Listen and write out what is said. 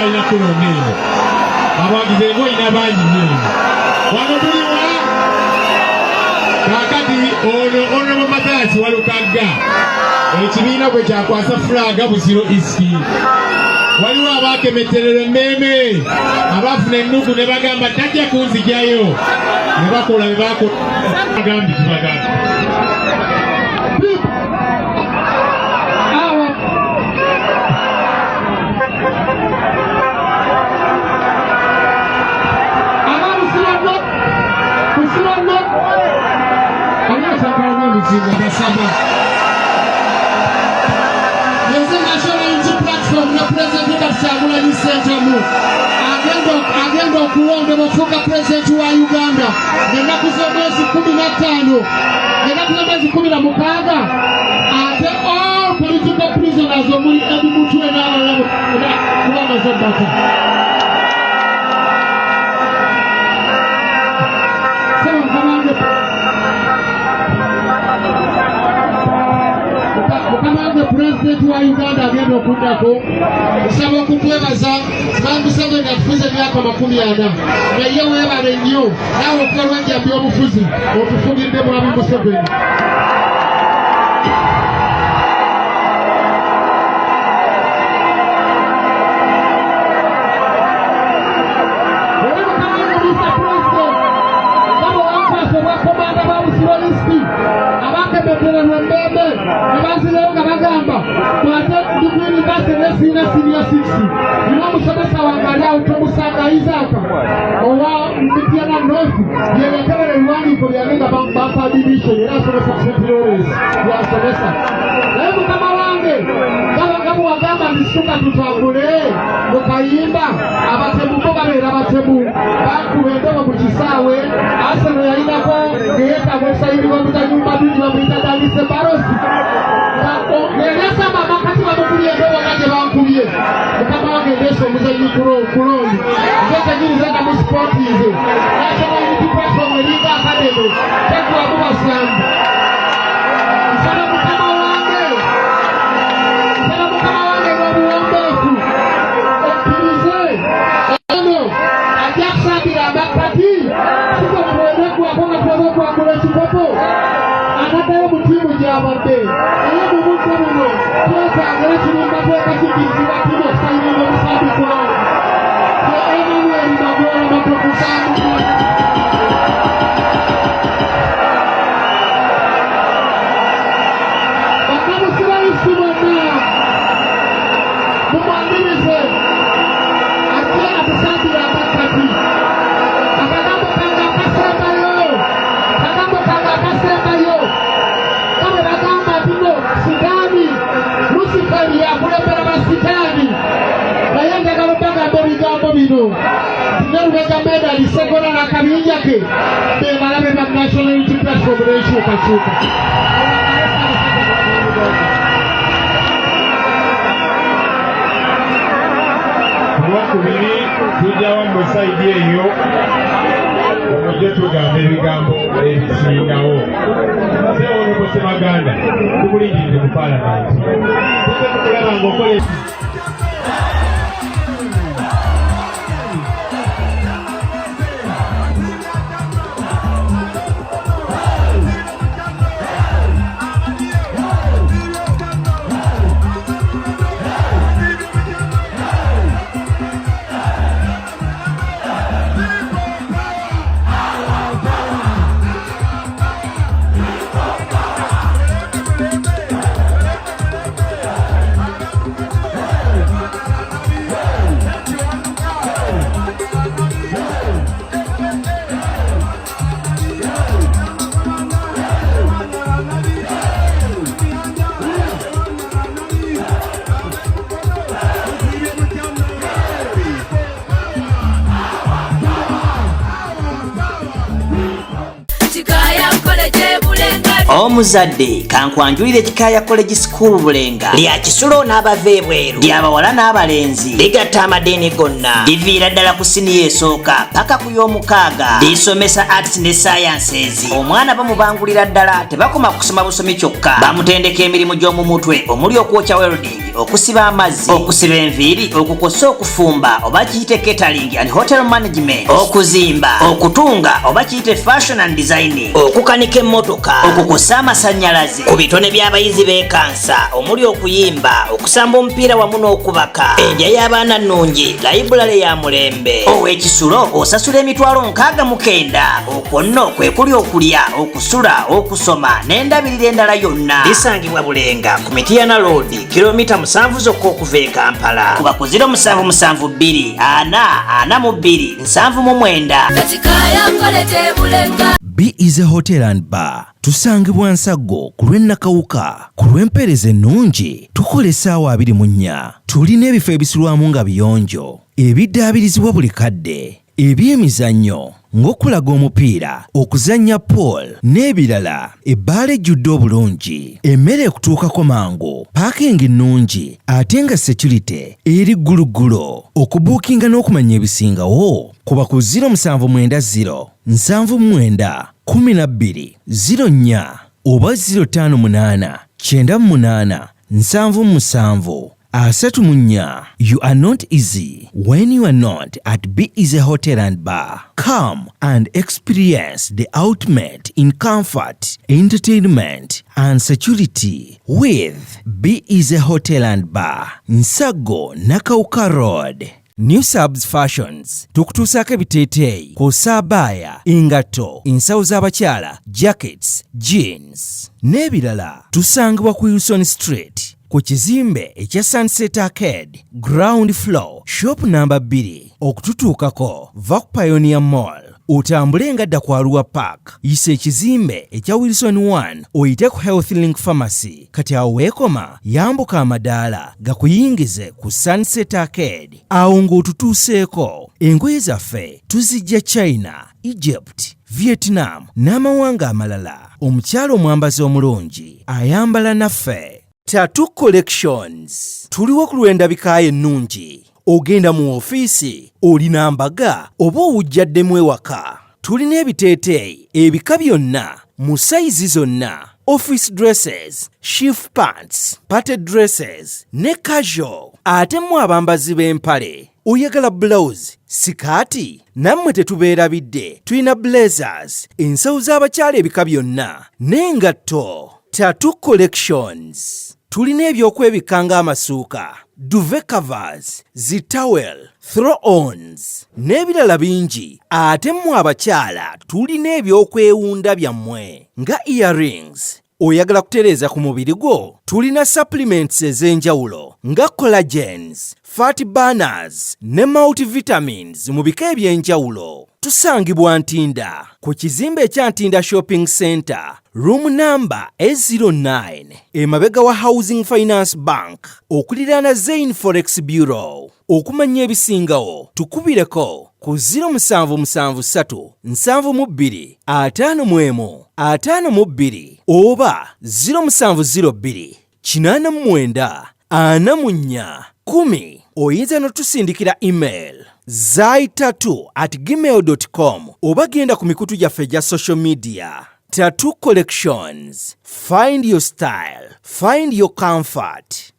balina kulonda eno. Abawagizi engoyina bangi nnyo eno. Wano tuliwa kaakati ono Honorable Mathias Walukagga, ekibiina gwe kyakwasa flag Busiro East. Waliwo abakemeterero emmeeme, abaafuna ennugu ne bagamba tajja kunzijayo, ne bakola bye bakola. Bagambye tubagambye. Basaba nze National Unity Platform ne Pulezidenti Robert Kyagulanyi Ssentamu agenda okulondebwa okufuuka pulezidenti wa Uganda ng'ennaku z'omwezi 15, ng'ennaku z'omwezi 16, ate all political prisoners omuli Eddie Mutwe n'abalala kuba amaze obbata. Sebo mukama wange pulezidenti wa Uganda agenda okuddako, nsaba okukwebaza. Mwami Museveni atufuze emyaka 40, naye weebale nnyo naawe okuva lwajja obufuzi otufugidde. Mwami Museveni, era mukama wange Mr. President, nga bwe wankwasa obwakomanda bwa Busiro East, abakemetererwa emmeeme ne banzirayo nga bagamba bwate ndi ku university ne siina senior six. Nina omusomesa wange ali awo, tomusanga, Isaaka owa Mityana North, yeyakebera ebiwandiiko byange nga bampa admission, era asomesa ku St Lawrence yasomesa. Naye mukama wange, nga bwe wagamba nti situka tutambule mu kayimba, abatemu bo babeera batemu, bakuba endobo mu kisaawe. Arsenal yalinako ngeyetaaga okusayinibwa muzanyi mu Madrid, bamuyita Dani Ceballos, ng'eryasamba amakati bamukubye endobo nga gye bankubye. Mukama wange, ndeesa omuzanyi kulooni, nze kenyinize nga mu sportinze National Unity Platform eringa academy, teggwamu basambi. Nsaba mukama wange, nsaba mukama wange n'obuwombeefu okkirize ono ajja kusambira amakkati siko tuweneggwako nga tuweze okwagula ekikopo, anaddayo mu ttiimu gy'abadde. Naye mu budde buno twetaaga era kiri mu mateeka, kikkirizibwa ttiimu okusayinira omusambi kulooni ye Emmanuel Magoola Matovu Sambu. Bannabusiro East bonna mumwanirize ajje atusambire amakkati. Akagambo kange akasembayo, akagambo kange akasembayo, nga bwe bagamba nti no Sitaani Lusiferi yakulembera basitaani, naye njagala obagamba ebigambo bino ne Lubega Medard Ssegona n'akabinja ke be balabe ba National Unity Platform n'enkyukakyuka. Ku Lwokubiri tujja wammwe side eyo, omujje tugamba ebigambo ebisingawo. Sewolobo Ssemaganda, tukulindiridde mu Paalamenti, tuze tukulaba ng'okola. Kikaaya College Bulenga. Omuzadde, kankwanjulire Kikaaya College School Bulenga. Lya kisulo n'abava ebweru, lyabawala n'abalenzi, ligatta amadiini gonna, liviira ddala ku siniya esooka paka ku y'omukaaga. Lisomesa arts ne sciences. Omwana bamubangulira ddala, tebakoma kusoma busomi kyokka, bamutendeka emirimu gy'omu mutwe omuli okwokya, welding. Okusiba amazzi, okusiba enviiri, okukosa okufumba oba kiyite catering and hotel management, okuzimba, okutunga oba kiyite fashion and designing, okukanika emmotoka, okukosa amasannyalaze. Ku bitone by'abayizi b'ekansa omuli okuyimba, okusamba omupiira wamu n'okubaka. Endya y'abaana nnungi, layibulale ya mulembe. Ow'ekisulo osasula 600,000. Okwo nno kwe kuli okulya, okusula, okusoma n'endabirira endala yonna. Lisangibwa Bulenga ku Mityana Road, kilomita 7 zokka okuva e Kampala. Kuba ku 0772 4 42 79. Kikaya College Bulenga. Be Easy Hotel and Bar tusangibwa Nsaggo ku lw'e Nakawuka. Ku lw'empeereza ennungi tukola essaawa 24. Tulina ebifo ebisulwamu nga biyonjo, ebiddaabirizibwa buli kadde, eby'emizannyo ng'okulaga omupiira, okuzannya pool n'ebirala. Ebbaala ejjudde obulungi, emmere ekutuukako mangu, paakingi nnungi ate nga securite eri gguluggulo. Okubuukinga n'okumanya ebisingawo kuba ku 0790 79 12 04 oba 058 98 77 34. You are not easy when you are not at Be Easy Hotel and Bar. Come and experience the ultimate in comfort, entertainment and security with Be Easy Hotel and Bar, Nsaggo, Nakawuka Road. New Subs Fashions tukutuusaako ebiteeteeyi kw'ossa abaaya, engatto, ensawo z'abakyala, jackets, jeans n'ebirala. Tusangibwa ku Wilson Street ku kizimbe ekya Sunset Arcade, ground floor, shop namba 2. Okututuukako va ku Pioneer Mall otambule nga dda ku Arua Park, yisa ekizimbe ekya Wilson 1 oyite ku Health Link Pharmacy. Kati awo weekoma, yambuka amadaala gakuyingize ku Sunset Arcade. Awo ng'otutuuseeko, engoye zaffe tuzijja China, Egypt, Vietnam n'amawanga amalala. Omukyala omwambazi omulungi ayambala naffe. Tattoo Collections tuliwo ku lw'endabika yo ennungi. Ogenda mu ofiisi, olina mbaga oba owujjaddemu ewaka, tulina ebiteeteeyi ebika byonna mu sayizi zonna, office dresses, shift pants, party dresses ne casual. Ate mu abambazi b'empale, oyagala blouse, sikaati, nammwe tetubeerabidde. Tulina blazers, ensawo z'abakyala ebika byonna n'engatto. Tattoo Collections tulina ebyokwebikka ng'amasuuka, duvet covers, zi towel, throw-ons n'ebirala bingi. Ate mmwe abakyala tulina ebyokwewunda byammwe nga earrings. Oyagala kutereeza ku mubiri gwo? Tulina supplements ez'enjawulo nga collagens, fat burners ne multivitamins mu bika eby'enjawulo. Tusangibwa Ntinda ku kizimbe ekya Ntinda Shopping Center, room number A09, emabega wa Housing Finance Bank, okuliraana Zain Forex Bureau. Okumanya ebisingawo tukubireko ku 0773 72 51 52 oba 0702 89 44 10. Oyinza n'otusindikira email zaitatu@gmail com oba genda ku mikutu gyaffe egya social media. Tattoo Collections, find your style, find your comfort.